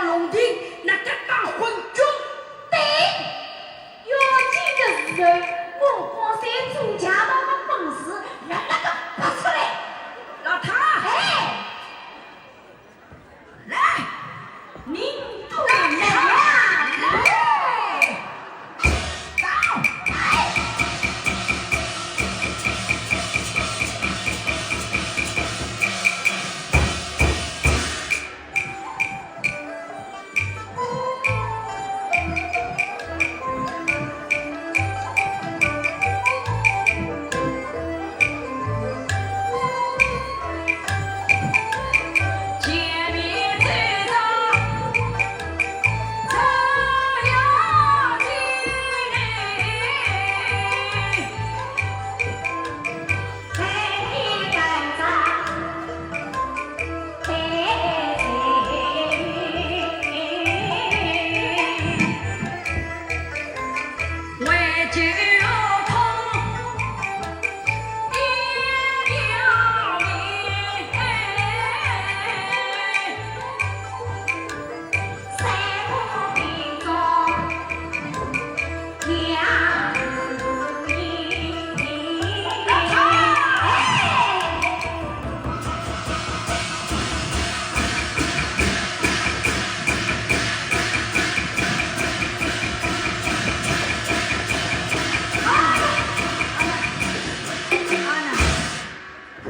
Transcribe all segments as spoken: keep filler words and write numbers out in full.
龙庭，那个大昏君。对，要紧的时候，我光才做强盗的本事，让那个拔出来。老太，哎，来，您都来了。来，走。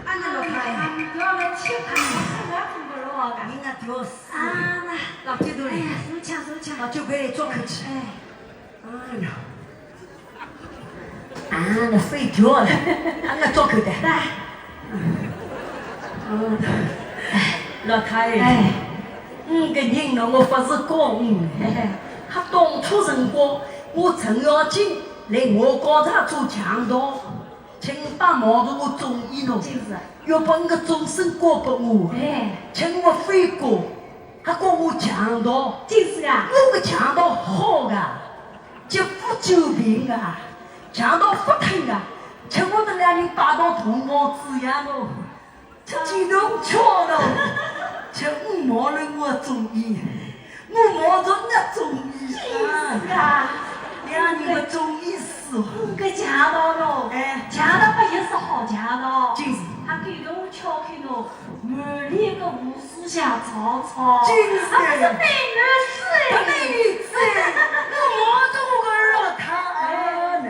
啊，那老太呀，啊，你不要来吃饭，哎，我怎么了？人家就是。啊，那，老酒头嘞。哎呀，受气，受气。老酒杯里坐下去。哎。哎呀，啊，那睡觉了，啊，那坐口的。来。嗯，哎，老太呀，哎。五个人呢，我不是讲你，哎。他当初辰光，我程咬金来我高头做强盗。 请帮忙助我中意喏。就是啊。要把我个终身交拨我。哎。请我飞过，还讲我强盗。就是啊。我个强盗好个，劫富济贫个，强盗不听个，请我们两人摆到同房之夜喏。 吃鸡同吃肉，吃五毛人我中意，五毛人我中意。就是啊。两人个中意死哦。搿强盗咯，哎。强盗勿也是好强盗？就是。还狗头巧口咯，满脸个胡须像曹操。就是。还勿是美男子哎。勿美女子哎，五毛人我个老太哎。哎。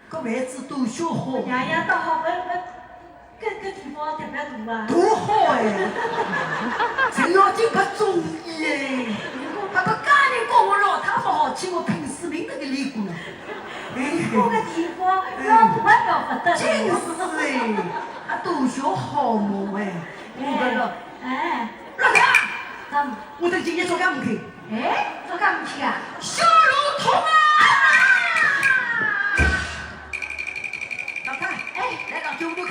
搿位置多小好。爷爷倒好，搿，搿，搿，搿地方特别大啊。多好哎！程咬金勿中意哎，还勿家人讲我老太勿好，请我拼死命得个练过呢。哎，搿个地方要大还要勿得了。真是哎，还多小好嘛哎，我个老，哎。 老太，嗯。我等今天做干么去？哎，做干么去啊？修路通啊！老太，哎。来，老舅，我